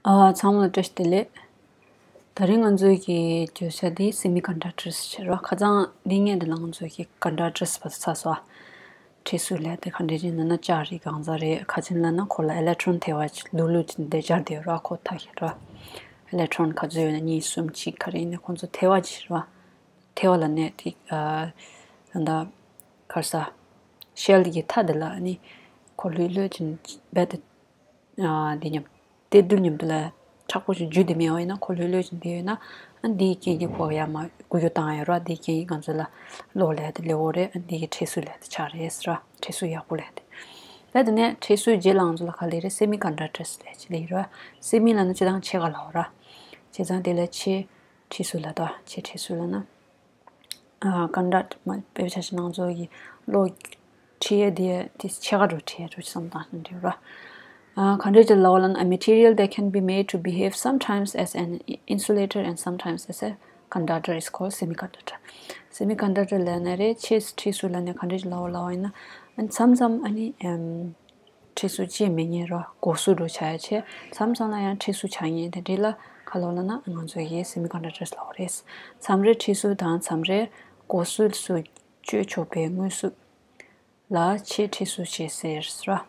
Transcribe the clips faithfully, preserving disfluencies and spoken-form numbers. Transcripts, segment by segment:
ཨ། ཚང་མ་ལ་བཀྲ་ཤིས་བདེ་ལེགས། དེ་རིང་ང་ཚོའི་གི་བརྗོད་བྱ་འདི་སེ་མི་ཀོན་ཌག་ཊར་ཟེར་བ། ཁ་སང་འདི་སྔོན་དེ་ལ་ང་ཚོའི་གི་ཀོན་ཌག་ཊར་བརྗོད་བྱ་ཚར་སོང་། འཕྲུལ་སོ་ལབ་དེ་ག་འདྲ་ཅིག་ན་ན་ལྕགས་རི་གང་ཟག་རེད། ཁ་ཆེན་ལབ་ན་ཁོ་ལ་ཨི་ལེག་ཊོན་ཐེ་བ་ཅིག་ལུག་ལུག་ཅིག་འདི་སྦྱར་བསྡད་ཡོད་ར། ཁོ་ཐག་ཤེས་ར། ཨི་ལེག་ཊོན་ག་ཚོད་ཡོད་ན་གཉིས་གསུམ་གཅིག་ག་རེ་ཡིན་ན་ཁོ་ཚོ་ཐེ་བ་ཅིག་ར། ཐེ་བ་ལབ་ནས་དེ་ཨ་ད་ལྟ་ག་རེ་ཟ། ཤེལ་གྱི་མཐའ་དེ་ལ་ནི་ཁོ་ལྷོད་ལྷོད་ཅིག་རྦད་དེ། ཨ། འདི་མཉམ། དེ་རྡུལ་མཉམ་དུ་ལ་མཁྲེགས་པོ་ཞིག་འཇུ་དེ་མེད་པ་ཡིན་ན། ཁོ་ལྷོད་ལྷོད་ཅིག་འདི་ཡོད་ན། ཨ། འདིའི་རྐྱེན་གྱིས་ཁོ་ཡར་མར་འགུལ་སྐྱོད་བཏང་ཡོད་ར། འདིའི་རྐྱེན་གྱིས་ང་ཚོ་ལ་གློག་ལབ་དེ་སླེབས་ཡོད་རེད། ཨ། འདི་གི་འཕྲུལ་སོ་ལབ་དེ་ཆགས་རེད་ཟེར་ར། འཕྲུལ་སོ་ཡག་པོ་ལབ་དེ། ད་དེ་ནས་འཕྲུལ་སོའི་རྗེས་ལ་ང་ཚོ་ལ་ག་ལབ་རེད། སེ་མི་ཀོན་ཌག་ཊར་ཟེར་ལབ་ཅིག་སླེབས་ཡོད་ར། སེ་མི་ལབ་ན་སྤྱིར་བཏང་ཕྱེད་ཀ་ལབ་ཡོད་ར། བྱས་ཙང་དེ་ལ་ཕྱེད་འཕྲུལ་སོ་ལབ་དང་། ཕྱེད་འཕྲུལ་སོ་ལབ་ན། ཨ། ཀོན་ཌག་ཊར་མ་དཔེ་ཆ་ཞིག་ནང་ཚོ་གི་གློག་འཕྲུལ་ཡས་དེ་དེ་ཕྱེད་ཀ་འགྲོ་འཕྲུལ་ཡས་འགྲོ་བསམ་བཏང་ཞིག་འདྲ་བ། ཨ། ག་འདྲ་ཅིག་ལབ་པ་ལབ་ན། A material that can be made to behave sometimes as an insulator and sometimes as a conductor is called semiconductor. སེ་མི་ཀོན་ཌག་ཊར་ལབ་ན་རེད། ཕྱེད་འཕྲུལ་སོ་ལབ་ན་ག་འདྲ་ཅིག་ལབ་པ་ལབ་པ་ཡིན་ན། ཨ། མཚམས་མཚམས་ཨ་ནི་ཨམ། འཕྲུལ་སོ་ཅིག་མེད་མཁན་ར། འགོག་སོ་འདྲ་ཆགས་ཡ་བྱས། མཚམས་མཚམས་ལ་ཡང་འཕྲུལ་སོ་ཆགས་མཁན་དེ་འདྲ་ལ་ག་ལབ་ལབ་ན་ང་ཚོ་གིས་སེ་མི་ཀོན་ཌག་ཊར་ལབ་པ་རེད། མཚམས་རེ་འཕྲུལ་སོ་དང་མཚམས་རེ་འགོག་སོ་སོགས་སྤྱོད་ཆོག་པའི་དངོས་སུ་ལ་ཕྱེད་འཕྲུལ་སོ་ཞེས་ཟེར་ར།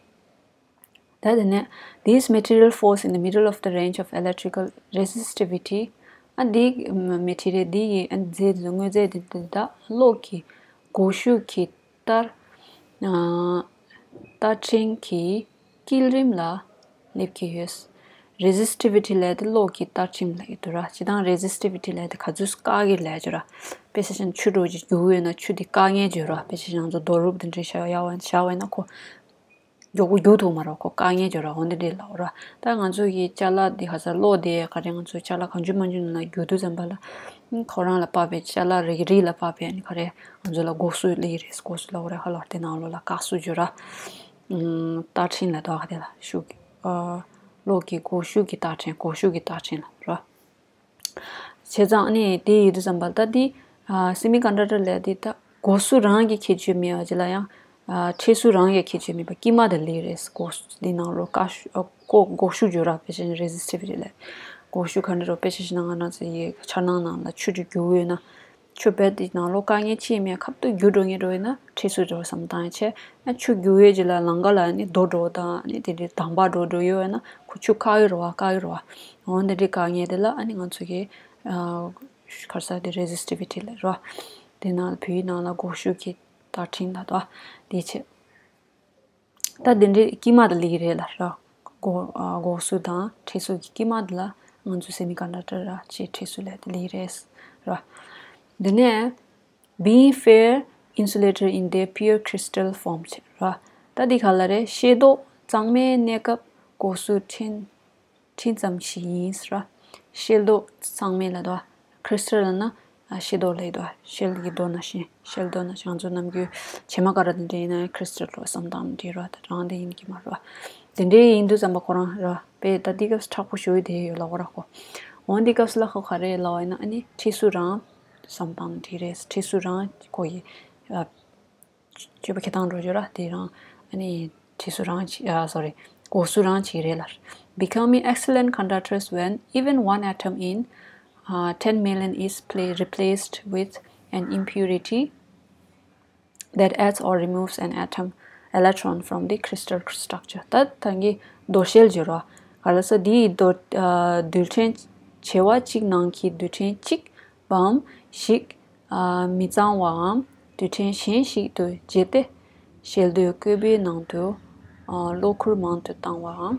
ད་དེ་ནས། This material falls in the middle of the range of electrical resistivity. ཨ། འདི་མ་ཊི་རི་ཡལ་འདི་ཡི་ཨ་རྫས་དེ་ཚོ། དངོས་རྫས་དེ་ཚོ་ད་གློག་གི་འགོག་ཤུགས་ཀྱི་ལྟར། ཨ། ལྟར་ཕྲེང་གི་དཀྱིལ་རིམ་ལ་སླེབས་ཀྱི་ཡོད། རེ་ཟིས་ཊི་བི་ཊི་ལབ་དེ་གློག་གི་ལྟར་ཕྲེང་ལབ་ཀྱི་འདུག་ར། སྤྱིར་བཏང་རེ་ཟིས་ཊི་བི་ཊི་ལབ་དེ་ག་ཚོད་བཀག་གི་ལབ་ཀྱི་ར། དཔེ་ཆ་བཞག་ན་ཆུ་འདྲ་ཅིག་རྒྱུག་ཡོད་ན་ཆུ་དེ་བཀག་མཁན་ཅིག་ཡོད་ར། དཔེ་ཆ་བཞག་ན་ང་ཚོ་རྡོ་རུབ་དེ་འདྲ་བཞག་ཡ་བ་བཞག་པ་ཡིན་ན་ཁོ་མགྱོགས་པོ་རྒྱུག་ཐུབ་མ་རེད། ཁོ་བཀག་མཁན་ཅིག་ཡོད་ར། འོ་འདི་འདྲ་ལབ་ར། ད་ང་ཚོ་གི་ཅ་ལག་འདི་ག་ས་གློག་དེ་ག་རེ་ང་ཚོ་ཅ་ལག་གང་བྱུང་མང་བྱུང་ནང་ལ་རྒྱུག་དུས་ཙམ་པ་ལ། ཁོ་རང་ལ་དཔག་པའི་ཅ་ལག་རིགས་རིགས་ལ་དཔག་པའི་ཨ་ནི་ག་རེ་ང་ཚོ་ལ་འགོག་སོ་སླེབས་ཀྱི་རེད། འགོག་སོ་ལབ་དགོས་རེད། ཧ་ལོ། དེ་ནང་ལོགས་ལ་བཀག་སོ་ཅིག་ཡོད་ར། ཨམ། ལྟར་ཕྲེང་ལབ་དོ། ག་དེ་ལ་ཤུགས་ཀྱི། ཨ། གློག་གི་འགོག་ཤུགས་ཀྱི་ལྟར་ཕྲེང་། འགོག་ཤུགས་ཀྱི་ལྟར་ཕྲེང་ལབ་ར། བྱས་ཙང་ཨ་ནི་དེ་ཡིན་དུས་ཙམ་པ་ལ་ད་འདི། ཨ། སེ་མི་ཀོན་ཌག་ཊར་ལབ་དེ་ད་འགོག་སོ་རང་གི་ཁྱད་ཆོས་མེད་པ་ཅིག་ལ་ཡང་། ཨ། འཕྲུལ་སོ་རང་གི་ཁྱད་ཆོས་མེད་པ་དཀྱིལ་མ་དེ་སླེབས་རེད། འགོག་སོ་འདི་ནང་ལོགས་བཀག་ཤུགས། ཨ། འགོག་འགོག་ཤུགས་ཡོད་ར། དཔེ་ཆ་བཞག་ན་རེ་ཟིས་ཊི་བི་ཊི་ལབ། འགོག་ཤུགས་ག་འདྲ་རེད། དཔེ་ཆ་བཞག་ན་ང་རང་ཚོ་ཡི་འཆར་སྣང་ནང་ལ་ཆུ་དེ་རྒྱུག་ཡོད་ན། ཆུ་རྦད་དེ་ནང་ལོགས་བཀག་མཁན་ཅིག་མེད། ཁ་ཐུག་རྒྱུག་འགྲོ་མཁན་འདྲ་ཡིན་ན་འཕྲུལ་སོ་འདྲ་བསམ་བཏང་ཡ་བྱས། ཨ། ཆུ་རྒྱུག་ཡས་ཅིག་ལ་ལམ་ཁ་ལ་ཨ་ནི་རྡོ་འདྲ་དང་ཨ་ནི་དེ་འདྲའི་དམ་པ་འདྲ་འདྲ་ཡོད་ན་ཁོ་ཆུ་བཀག་གི་རེད་པ། བཀག་གི་རེད་པ། འོ་འདི་འདྲའི་བཀག་མཁན་དེ་ལ་ཨ་ནི་ང་ཚོ་གི། ཨ། ག་རེ་ཟ། དེ་རེ་ཟིས་ཊི་བི་ཊི་ལབ་ར། དེ་ནང་བོད་ཡིག་ནང་ལ་འགོག་ཤུགས་ཀྱི་ལྟར་ཕྲེང་ལབ་དོ། དེ་བྱས། ད་དེ་འདྲའི་དཀྱིལ་མ་དེ་སླེབས་ཀྱི་རེད་ལབ་ར། འགོག་ཨ། འགོག་སོ་དང་འཕྲུལ་སོ་གི་དཀྱིལ་མ་དེ་ལ་ང་ཚོ་སེ་མི་ཀོན་ཌག་ཊར་ར། ཕྱེད་འཕྲུལ་སོ་ལབ་དེ་སླེབས་ཀྱི་རེད་ར། དེ་ནས། Being fair insulator in their pure crystal form བྱས་ར། ད་འདི་ག་ལབ་རེད། ཤེལ་རྡོག་གཙང་མའི་གནས་སྐབས་འགོག་སོ་ཕྲན་ཕྲན་ཙམ་ཞིག་ཡིན་ཟེར་ར། ཤེལ་རྡོག་གཙང་མའི་ལབ་དོ། ཁི་རི་སི་ཊལ་ལབ་ན། ཨ། ཤེལ་རྡོག་ལབ་དོ། ཤེལ་གྱི་རྡོག་ནང་བཞིན། ཤེལ་རྡོག་ནང་བཞིན། ང་ཚོ་ནམ་རྒྱུན་བྱེ་མ་ཀ་ར་དེ་འདྲ་ཡིན་ན་ཁི་རི་སི་ཊལ་འདྲ་བསམ་བཏང་འདྲ་ར། ད་རང་དེ་ཡིན་གྱི་མ་རེད་པ། དེ་འདྲའི་ཡིན་དུས་ཙམ་པ་ཁོ་རང་ར། དཔེ་ད་འདི་སྐབས་སུ་མཁྲེགས་པོ་ཞེ་པོ་དེ་ཡོད་ལབ་པ་ར་ཁོ། འོ་འདི་སྐབས་སུ་ལ་ཁོ་ག་རེ་ལབ་པ་ཡིན་ན། ཨ་ནི་འཕྲུལ་སོ་རང་བསམ་བཏང་འདྲ་རེད། འཕྲུལ་སོ་རང་ཁོ་ཡི། ཨ། སྤྱོད་པ་འཁྱེར་སྟངས་འདྲ་ཅིག་ཡོད་ར། དེ་རང་ཨ་ནི་འཕྲུལ་སོ་རང་བྱེད། ཨ། སོ་རི། འགོག་སོ་རང་བྱེད་ཀྱི་རེད་ལབ། Becoming excellent conductors when even one atom in, uh, ten million is play, replaced with an impurity that adds or removes an atom electron from the crystal structure. ད་ད་གིན་རྡོ་ཤེལ་བརྗོད་ར། ག་ལ་སོ་འདིའི་རྡོ། ཨ། རྡུལ་ཕྲན་བྱེ་བ་གཅིག་ནང་གི་རྡུལ་ཕྲན་གཅིག་བམ་ཞིག་ཨ། མི་གཙང་བའམ་རྡུལ་ཕྲན་གཞན་ཞིག་ཏུ་བརྗེས་ཏེ། ཤེལ་རྡོག་བཀོད་པའི་ནང་དུ། ཨ། གློག་ཁུར་མང་དུ་བཏང་བའམ་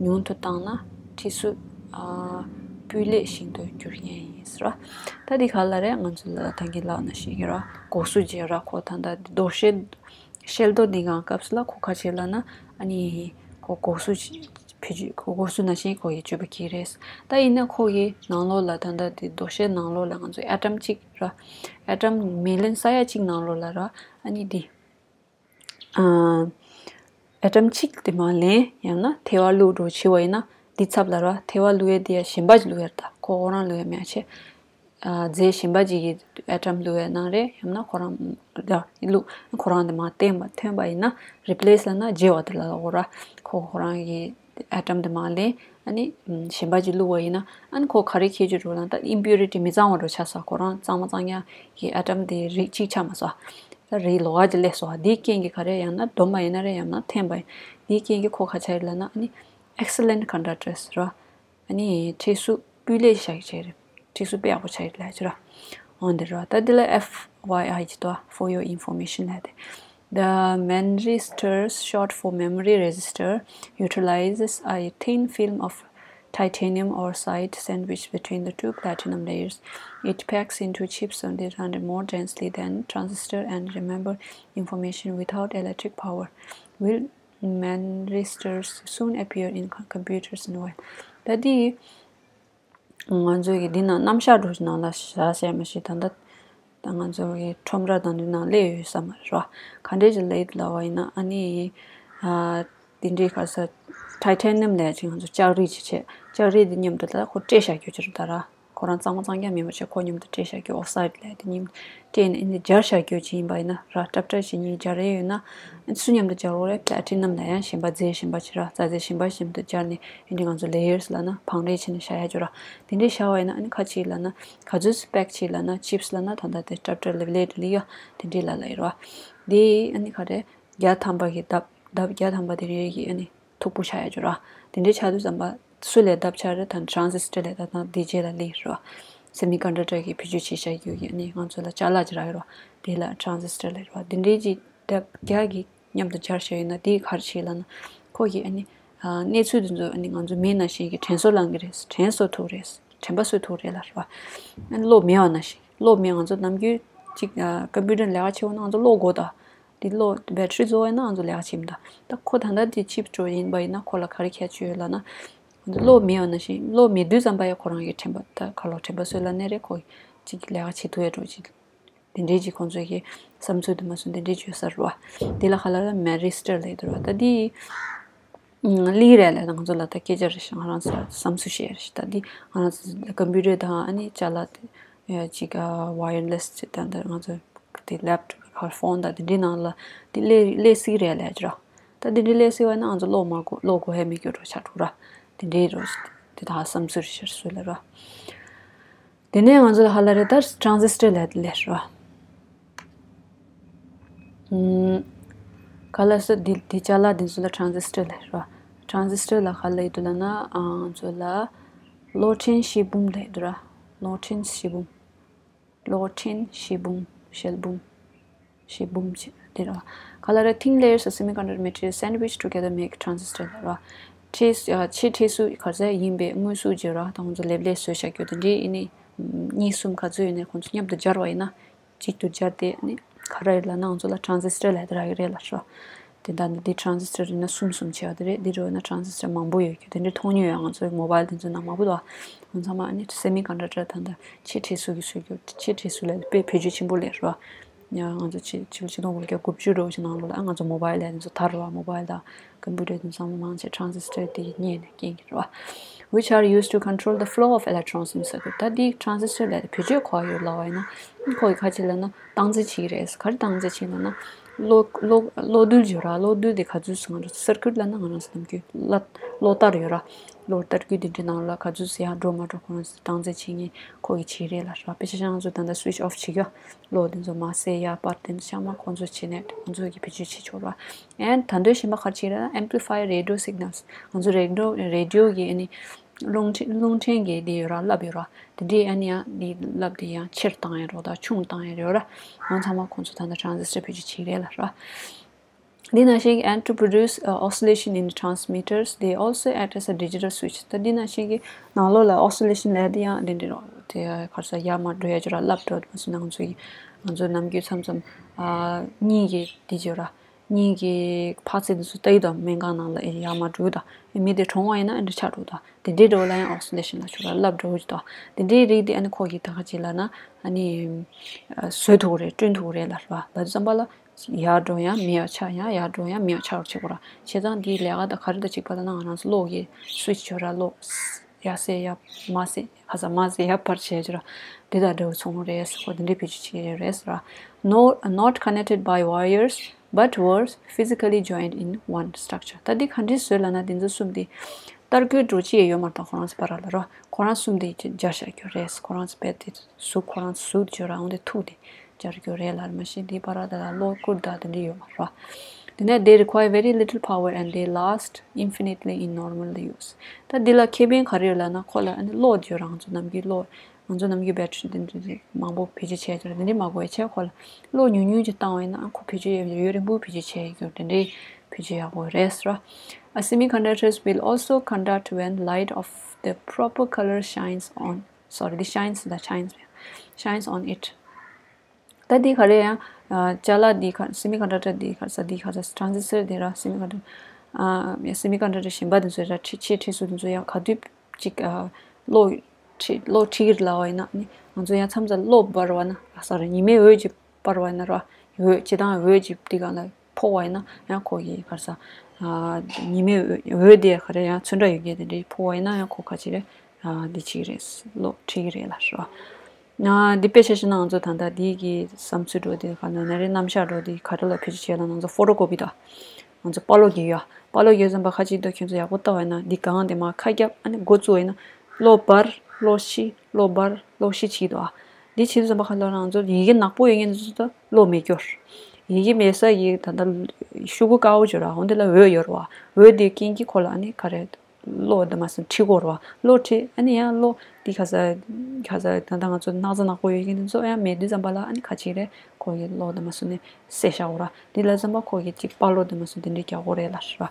ཉུང་དུ་བཏང་ན་འཕྲུལ་སོ། ཨ། སྤུས་ལེགས་ཤིག་ཏུ་འགྱུར་ངེས་ཡིན་ཟེར་བ། ད་འདི་ག་ལ་རེད། ང་ཚོ་ལ་ད་གིན་ལབ་ནང་བཞིན་ཡིན་ར། འགོག་སོ་བརྗོད་ར། ཁོ་ད་ལྟ་རྡོ་ཤེལ། ཤེལ་རྡོག་འདི་གང་སྐབས་སུ་ལ་ཁོ་ག་བྱེད་ལབ་ན། ཨ་ནི་ཁོ་འགོག་སོ་བྱེད། ཁོ་འགོག་སོ་ནང་བཞིན་ཁོ་ཡི་སྤྱོད་པ་གི་རེད། ད་ཡིན་ན་ཁོ་གི་ནང་ལོགས་ལ་ད་ལྟ་འདི་རྡོ་ཤེལ་ནང་ལོགས་ལ་ང་ཚོ་ཨ་ཊམ་གཅིག་ར། ཨ་ཊམ་མི་ལི་ཡོན་ས་ཡ་གཅིག་ནང་ལོགས་ལ་ར། ཨ་ནི་འདི། ཨ། ཨ་ཊམ་གཅིག་དེ་མར་ལེན། ཡང་ན་ཐལ་བ་བླུགས་འགྲོ་བྱེད་པ་ཡིན་ན། འདི་ཚབ་ལ་ར་ཐལ་བ་བླུགས་ཡས་དེ་ཡ་གཞན་པ་ཅིག་བླུགས་ཡས་རེད། ད་ཁོ་ཁོ་རང་བླུགས་ཡས་མེད་བྱས། ཨ། རྫས་གཞན་པ་ཅིག་གི་ཨ་ཊམ་བླུགས་ཡས་ནང་རེད། ཡང་ན་ཁོ་རང་ད་བླུགས། ཁོ་རང་དེ་མར་བཏོན་པ། ཐོན་པ་ཡིན་ན་རི་པི་ལེ་སི་ལབ་ན་བརྗེ་བ་དེ་ལ་ལབ་དགོས་ར། ཁོ་ཁོ་རང་གི་ཨ་ཊམ་དེ་མར་ལེན། ཨ་ནི་གཞན་པ་ཅིག་བླུགས་པ་ཡིན་ན་ཨ་ནི་ཁོ་ག་རེ་ཁྱེར་རྒྱུ་འགྲོ་ན་ད་impurity མི་གཙང་བ་འགྲོ་ཆགས་སོང་། ཁོ་རང་གཙང་མ་གཙང་རྐྱང་གི་atom དེ་རིགས་གཅིག་ཆགས་མ་སོང་། ད་རིགས་ལོགས་ཀ་ཅིག་སླེབས་སོང་། དེའི་རྐྱེན་གྱིས་ག་རེ་ཡང་ན་སྡོམ་པ་ཡིན་ན་རེད་ཡང་ན་འཐེན་པ་ཡིན། དེའི་རྐྱེན་གྱིས་ཁོ་ག་ཆགས་ཡོད་ལབ་ན་ཨ་ནི་excellent conductors རེད་བ། ཨ་ནི་འཕྲལ་སུ་སྤུས་ལེགས་ཤིག་ཆགས་ཡོད་རེད། འཕྲལ་སུ་དཔེ་ཡག་པོ་ཆགས་ཡོད་ལབ་ཀྱི་རེད། འོ་འདི་རེད་བ། ད་འདི་ལ་F Y I ཅིག་འདུག for your information ལབ་དེ། The memristor, short for memory resistor, utilizes a thin film of titanium oxide sandwiched between the two platinum layers. It packs into chips on the and more densely than transistor and remember information without electric power. Will memristors soon appear in co- computers and web. ད་འདི་ང་ཚོ་གི་འདི་ནང་རྣམ་གཞག་འདྲ་ཞིག་ནང་ལ་བཞག་བྱས་མ་ཤེས། ད་ལྟ་ད་ང་ཚོ་གི་ཁྲོམ་ར་དང་འདི་ནང་སླེབས་ཡོད་ས་མ་རེད་བ། ག་འདྲས་ཅིག་སླེབས་ལབ་པ་ཡིན་ན་ཨ་ནི་ཨ་དེ་འདྲའི་ག་ས་titanium ལབ་ཅིག་ང་ཚོ་ལྕགས་རིགས་ཅིག་བྱས། ལྕགས་རིགས་འདི་མཉམ་དུ་ད་ཁོ་སྤྲད་བཞག་རྒྱུ་ཅིག་རེད་ད་ར། ཁོ་རང་གཙང་མ་གཙང་རྐྱང་མིན་པ་བྱས་ཁོ་མཉམ་དུ་སྤྲད་བཞག་རྒྱུ་oxide ལབ་དེ་མཉམ་དུ་སྤྲད་ནས་ཨ་ནི་སྦྱར་བཞག་རྒྱུ་ཅིག་ཡིན་པ་ཡིན་ན་ར། སྲབ་སྲབ་ཞིག་གཉིས་སྦྱར་རེ་ཡོད་ན་ཨ་ནི་སུ་མཉམ་དུ་སྦྱར་དགོས་རེད། platinum ལབ་ཡང་གཞན་པ་རྫས་གཞན་པ་ཅིག་ར། རྩ་རྫས་གཞན་པ་མཉམ་དུ་སྦྱར་ནས་ཨ་ནི་ང་ཚོ་layers ལབ་ན་བང་རིམ་བྱས་ནས་བཞག་ཡ་ཅིག་ར། དེ་འདྲས་བཞག་པ་ཡིན་ན་ཨ་ནི་ག་ཅིག་ལབ་ན་ག་ཚོད་pack བྱས་ལབ་ན་chips ལབ་ན་ད་ལྟ་དེ་སྲབ་སྲབ་ལེབ་ལེབ་དེ་ལ་ཡ་དེ་འདྲས་ལབ་ལབ་ཡོད་ར། དེ་ཨ་ནི་ག་རེ་བརྒྱ་ཐམ་པ་གི་ལྡབ་ལྡབ་བརྒྱ་ཐམ་པ་དེ་རེ་གི་ཨ་ནི་མཐུག་པོ་ཆགས་ཡ་ཅིག་ར། དེ་འདྲའི་ཆགས་དུས་ཙམ་པ་སུ་ལས་ལྡབ་ཆགས་རེད། ད་transistor ལས་ད་ད་དེ་རྗེས་ལ་སླེབས་རེད་བ། semiconductor གི་བེད་སྤྱོད་བྱེད་བྱ་རྒྱུ་གི་ཨ་ནི་ང་ཚོ་ལ་ཅ་ལག་ཅིག་རག་ཡོད་རེད་བ། དེ་ལ་transistor ལབ་རེད་བ། དེ་འདྲའི་ཅིག་ལྡབ་བརྒྱ་གི་མཉམ་དུ་སྦྱར་བྱས་ཡོད་ན་དེ་ག་རེ་བྱེད་ལབ་ན་ཁོ་གི་ཨ་ནི་གནས་ཚུལ་དེ་ཚོ་ཨ་ནི་ང་ཚོ་མི་ནང་བཞིན་གྱི་དྲན་གསོ་བསླང་གི་རེད། དྲན་གསོ་ཐུབ་རེད། དྲན་པ་གསོ་ཐུབ་རེད་ལབ་རེད་བ། ཨ་ནི་གློག་མེད་པ་ནང་བཞིན། གློག་མེད་ང་ཚོ་ནམ་རྒྱུན་ཅིག་computer ལས་ཀ་བྱེད་འོང་ན་ང་ཚོ་གློག་དགོས་ད། འདི་གློག་battery རྫོགས་ཡོད་ན་ང་ཚོ་ལས་ཀ་བྱེད་མི་ཐུབ། ད་ཁོ་ད་ལྟ་འདི་chip འགྲོ་ཡིན་པ་ཡིན་ན་ཁོ་ལ་ག་རེ་ཁྱད་ཆོས་ཡོད་ལབ་ན། ང་ཚོ་གློག་མེད་པ་ནང་བཞིན་གློག་མེད་དུས་ཙམ་པ་ཡང་ཁོ་རང་གི་དྲན་པ་ད་ག་ལོ་དྲན་པ་གསོ་ལབ་ནའི་རེད། ཁོ་ཅིག་ལས་ཀ་བྱེད་ཐུབ་ཡ་འགྲོ་ཅིག་དེ་འདྲའི་ཅིག་ཁོང་ཚོས་ཀྱི་བསམ་ཚུལ་དུ་མ་སོང་དེ་འདྲའི་བརྗོད་ས་རེད་བ། དེ་ལ་ཁ་ལ་ལ་memristor ལབ་འདུག་ར། ད་འདི་གླིང་རེད་ལ་ད་ང་ཚོ་ལ་ད་སྐད་ཆ་རེད་ཤག་ང་རང་ཚོ་བསམ་ཚུལ་བཤད་རེད་ཤག་ད་འདི་ང་རང་ཚོ་computer དང་ཨ་ནི་ཅ་ལག་དེ་ཅིག་wireless ཅིག་ད་འདི་ང་ཚོ་དེ་laptop ཁ་phone དང་དེ་འདྲའི་ནང་ལ་དེ་སླེབས་སླེབས་སྲིད་རེད་ལབ་ཀྱི་ར། ད་དེ་འདྲའི་སླེབས་སྲིད་པ་ན་ང་ཚོ་གློག་མ་དགོས། གློག་དགོས་ཧེ་མི་སྐྱོ་འགྲོ་ཆགས་འགྲོ་ར། དེ་འདྲའི་རོ་དེ་དག་བསམ་ཚུལ་རེད་ཤག་སུ་ལ་ར། དེ་ནས་ང་ཚོ་ལ་ཧ་ལ་རེད་ད་transistor ལབ་དེ་ལས་ར། ཨུམ། ག་ལ་སོ་འདི་འདི་ཅ་ལག་འདི་ཚོ་ལ་transistor ལབ་ར། transistor ལ་ག་ལ་ཡོད་དུ་ལབ་ན་ཨ་ང་ཚོ་ལ་གློག་ཕྲན་ཤེལ་བུམ་ལབ་ཡོད་དུ་ར། གློག་ཕྲན་ཤེལ་བུམ། གློག་ཕྲན་ཤེལ་བུམ། ཤེལ་བུམ། ཤེལ་བུམ་ཅིག་དེ་ར། ག་ལ་ར་thin layers of semiconductor material sandwiched together make transistor ལབ་ར། ཕྲེས་ཕྱི་ཕྲེས་སུ་ག་ཚད་ཡིན་པའི་དངོས་གཟུགས་ཅིག་ར་ད་ང་ཚོ་ལེབ་ལེབ་བཟོས་བཞག་རྒྱུ་དེ་འདྲའི་ཨ་ནི་གཉིས་གསུམ་ག་ཚོད་ཡོད་ནའི་ཁོང་ཚོ་མཉམ་དུ་སྦྱར་བ་ཡིན་ན། གཅིག་ཏུ་སྦྱར་ཏེ་ནི་ག་རེ་ལབ་ན་ང་ཚོ་ལ་transistor ལབ་དེ་རག་གི་རེད་ལབ་ར། དེ་ད་ནི་འདི་transistor ཡིན་ན་གསུམ་གསུམ་བྱས་པ་དེ་རེད། འདི་རུ་ཡིན་ན་transistor མང་པོ་ཡོད་རྒྱུ་དེ་འདྲའི་མཐོང་མྱོང་ཡོད། ང་ཚོའི་mobile དེ་ཚོ་ནང་མང་པོ་འདུག་ང་ཚང་མ་ཨ་ནི་semiconductor ད་ལྟ་ཕྱི་ཕྲེས་སུ་གི་བཟོ་རྒྱུ་ཕྱི་ཕྲེས་སུ་ལ་དཔེ་བེད་སྤྱོད་ཆེན་པོ་ལས་ར། ཡང་ང་ཚོ་ཕྱི་ཕྱི་ལོ་ཆིག་སྟོང་དགུ་བརྒྱ་དགུ་བཅུ་འགྲོ་ཞིག་ནང་ལོགས་ལ་ང་ཚོ་mobile ལས་དེ་ཚོ་དར་ར། mobile དང་computer དེ་ཚང་མ་མང་ཆེ་transistor དེ་ཡིས་རྙེད་ནས་རྐྱེན་གྱིས་རེད་བ། Which are used to control the flow of electrons in circuit. ད་འདི་transistor ལབ་དེ་བེད་སྤྱོད་ག་པར་ཡོད་ལབ་པ་ཡིན་ན། ཁོ་གི་ཁ་ཕྱིར་ལབ་ན་སྟངས་འཛིན་བྱེད་ཀྱི་རེད། ག་རེ་སྟངས་འཛིན་བྱེད་ལབ་ན། གློག་གློག་གློག་རྡུལ་ཡོད་ར། གློག་རྡུལ་དེ་ག་ཚོད་ང་ཚོ་circuit ལབ་ན་ང་རང་ཚོ་ནམ་རྒྱུན་གློག་གློག་ཐར་ཡོད་ར། གློག་ཐར་རྒྱུ་དེ་འདྲའི་ནང་ལ་ག་ཚོད་ཡར་འགྲོ་མ་འགྲོ་ཁོ་རང་ཚོ་སྟངས་འཛིན་བྱེད་མཁན་ཁོ་གི་བྱེད་རེད་ལབ་ར། དཔེ་ཆ་བཞག་ང་ཚོ་ད་ལྟ་switch off བྱེད་ཀྱི་གློག་དེ་ཚོ་མ་གསལ་ཡ་པར་དེ་ཚོ་ཚང་མ་ཁོང་ཚོ་བྱེད་ནས་ཁོང་ཚོ་གི་བེད་སྤྱོད་བྱེད་ཆོག་ར། And ད་དུང་གཞན་པ་ག་རེ་བྱེད་ར། Amplify radio signals. ང་ཚོ་radio radio གི་ཨ་ནི་རླུང་འཕྲིན་རླུང་འཕྲིན་གྱི་དེ་ཡོད་ར། རླབས་ཡོད་ར། དེ་འདྲའི་ཨ་ནི་ཡང་དེ་རླབས་དེ་ཡང་ཆེར་བཏང་ཡ་རོགས་དང་ཆུང་བཏང་ཡ་ཡོད་ར། ང་ཚང་མ་ཁོང་ཚོ་ད་ལྟ་transistor བེད་སྤྱོད་བྱེད་རེད་ལབ་ར། འདི་ནང་བཞིན་and to produce uh, oscillation in the transmitters, they also act as a digital switch. ད་འདི་ནང་བཞིན་གྱི་ནང་ལོགས་ལ་oscillation ལབ་དེ་ཡང་འདི་འདྲ་རོ། དེ་ག་རེ་ཟ་ཡར་མར་འགྲོ་ཡ་ཅིག་ར། རླབས་འགྲོ་དུས་ང་ཚོ་ཡི་ང་ཚོ་ནམ་རྒྱུན་མཚམས་མཚམས་ཨ་གཉིད་ཀྱི་དེ་ཅིག་ར། གཉིད་ཀྱི་འཕར་ཚད་དེ་ཚོ་ལྟ་ཡི་དང་སྨན་ཁང་ནང་ལ་ཡར་མར་འགྲོ་གི་དང་། མི་དེ་གྲོངས་པ་ཡིན་ན་འདི་ཆགས་འགྲོ་དང་། དེ་འདྲའི་འགྲོ་ལ་ཡང་oscillation ལབ་ཆོག་ར། རླབས་འགྲོ་གི་དང་། དེ་འདྲའི་རིགས་དེ་ཨ་ནི་ཁོ་གི་ད་ག་ཅིག་ལབ་ན་ཨ་ནི་བཟོ་ཐུབ་རེད། བསྐྲུན་ཐུབ་རེད་ལབ་ར། ལབ་དུས་ཙམ་པ་ལ་ཡར་འགྲོ་ཡང་མེད་པ་ཆགས། ཡང་ཡར་འགྲོ་ཡང་མེད་པ་ཆགས་པར་བྱེད་དགོས་ར། བྱས་ཙང་འདིའི་ལས་ཀ་ད་ག་རེ་ད་གཅིག་པ་ལ་ན་ང་རང་ཚོ་གློག་གི་switch ཆོག་ར། གློག་ཡར་སེ་ཡར་མར་སེ་ག་ས་མར་སེ་ཡར་འཕར་བྱས་ཆོག་ར། འདི་དང་འདྲ་བོ་ཚོང་རེད། ཁོ་འདི་འདྲའི་བེད་སྤྱོད་བྱེད་ཀྱི་རེད་ཟེར་ར། No, not connected by wires, but were physically joined in one structure. ད་འདི་ག་འདྲའི་བཟོས་ལབ་ན་འདི་ཚོ་གསུམ་འདི་ ཏར་ཀུའི་འགྲོ་ཅི་ཡོད་མ་རེད། ད་ཁོ་རང་ཚོ་བར་ལ་རོ། ཁོ་རང་གསུམ་དེ་སྦྱར་བཞག་རྒྱུ་རེད། ཁོ་རང་ཚོ་དཔེ་དེ་གཟུགས་ཁོ་རང་ཚོ་གཟུགས་བརྗོད་རང་དེ་ཐུག་དེ་སྦྱར་རྒྱུ་རེད་ལ། མ་གཞི་དེ་བར་ལ་ད་ལ་གློག་སྐུར་ད་དེ་འདྲ་ཡོད་མ་རེད། དེ་ནས་they require very little power and they last infinitely in normal use. ད་འདི་ལ་ཁེ་ཕན་ག་རེ་ཡོད་ལབ་ན། ཁོ་ལ་ཨ་ནི་གློག་བརྗོད་རང་ཚོ་ནམ་རྒྱུན་གློག་ང་ཚོ་ནམ་རྒྱུན་བེ་ཊི་རི་དེ་འདྲ་མང་པོ་བེད་སྤྱོད་བྱས་ཀྱང་དེ་འདྲ་མ་དགོས་བྱས། ཁོ་ལ་གློག་ཉུང་ཉུང་ཅིག་བཏང་བ་ཡིན་ན་ཁོ་བེད་སྤྱོད་ཡོད་རིང་པོ་བེད་སྤྱོད་བྱས་ཀྱང་དེ་འདྲའི་བེད་སྤྱོད་ཡག་པོ་རེད་ཟེར། A semiconductors will also conduct when light of the proper color shines on, sorry, the shines, the shines, shines on it. ད་འདི་ག་རེ་ཡང་ཅ་ལག་འདི་ག་སེ་མི་ཀོན་ཌག་ཊར་འདི་ག་ས་འདི་ག་ས་ཊ་རན་ཛིས་ཊར་འདི་ར་སེ་མི་ཀོན་ཌག་ཊར་ཨ་སེ་མི་ཀོན་ཌག་ཊར་གཞན་པ་འདི་ཚོ་ར་ཁྲི་ཆེ་ཁྲི་སུ་འདི་ཚོ་ཡང་ག་དུས་ཅིག་ཨ་གློག་ཁྲི་གློག་ཁྲི་གིར་ལ་བ་ཡིན་ན་ནི་ང་ཚོ་ཡང་མཚམས་མཚམས་གློག་འབར་བ་ན་ཨ་ས་ར་ཉི་མའི་འོད་ཅིག་འབར་བ་ཡིན་ན་ར་འོད་ཇི་ལྟར་འོད་ཅིག་འདི་ག་ལ་ཕོག་པ་ཡིན་ན་ཡང་ཁོ་གི་ག་ས་ཨ་ཉི་མའི་འོད་འོད་དེ་ག་རེ་ཡང་ཚོན་ཁྲ་ཡོད་མཁན་དེ་འདྲའི་ཕོག་པ་ཡིན་ན་ཡང་ཁོ་ག་ཅི་རེད་ཨ་འདི་བྱེད་ཀྱི་རེད། གློག་ཁྲིད་ཀྱི་རེད་ལ་ར། ཨ་འདི་དཔེ་ཆ་བཞག་ན་ང་ཚོ་ད་ལྟ་འདི་གི་བསམ་ཚུལ་འགྲོ་དེ་ག་ན་ན་རེ་རྣམ་གཞག་འགྲོ་དེ་ག་རེ་ལ་བེད་སྤྱོད་བྱེད་ལ་ང་ཚོ་ཕོ་ཊོ་ཀོ་པི་དང་ང་ཚོ་པར་ལོག་རྒྱག་ཡ། པར་ལོག་རྒྱག་ཙམ་པ་ཁ་ཅིག་ཏུ་ཁྱོད་ཚོ་ཡག་པོ་ལྟ་བ་ཡིན་ན་འདི་གང་དེ་མ་ཁ་རྒྱབ་ཨ་ནི་འགོ་བཙུགས་པ་ཡིན་ན་གློག་འབར་གློག་ཤི་གློག་འབར་གློག་ཤི་བྱེད་དོ། ཨ་འདི་བྱེད་དུས་ཙམ་པ་ཁ་ལོ་ང་ཚོ་ཡི་གེ་ནག་པོ་ཡོད་མཁན་དེ་ཚོ་ད་གློག་མེད་སྐྱོར། ཡི་གེ་མེད་ས་ཡི་ད་ལྟ་ཤོག་གུ་དཀར་པོ་བྱོས་ར་འོན་དེ་ལ་འོད་ཡོད་ར་བ། འོད་དེ་རྐྱེན་གྱིས་ཁོ་ལ་ཨ་ནི་ག་རེ་གློག་དེ་མ་སོང་ཁྲི་སྐོར་བ་གློག་ཁྲི་ཨ་ནི་ཡང་གློག་འདི་ག་ས་ག་ས་ད་ལྟ་ང་ཚོ་སྣག་ཚ་ནག་པོ་ཡོད་མཁན་དེ་ཚོ་ཡང་མེད་དུས་ཙམ་པ་ལ་ཨ་ནི་ཁ་ཅིག་རེད་ཁོ་གི་གློག་དེ་མ་སོང་ནས་སེ་ཤ་འོ་ར་འདི་ལ་ཙམ་པ་ཁོ་གི་ཅིག་པར་ལོག་དེ་མ་སོང་དེ་འདྲའི་རྒྱག་གོ་རེད་ལ་ར།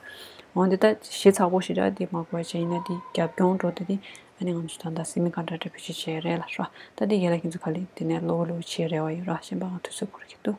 འོན་དེ་ད་ཞེ་ཚགས་པོ་ཞིག་ར་དེ་མ་གོ་བ་བྱས་ཡིན་ན་དེ་རྒྱབ་ལྗོངས་འགྲོ་དེ་དེ་ཨ་ནི་ང་ཚོ་ད་ལྟ་སེ་མི་ཀོན་ཌག་ཊར་བེད་སྤྱོད་བྱས་རེད་ལ་ར། ད་དེ་རྒན་ལགས་ཁྱེད་ཚོ་ག་ལེ་དེ་ནས་ལོ་ལོ་བྱས་རེད་བ་ཡོད་ར་གཞན་པ་ང་དུས་ཚོད་འགོར་གྱི་འདུག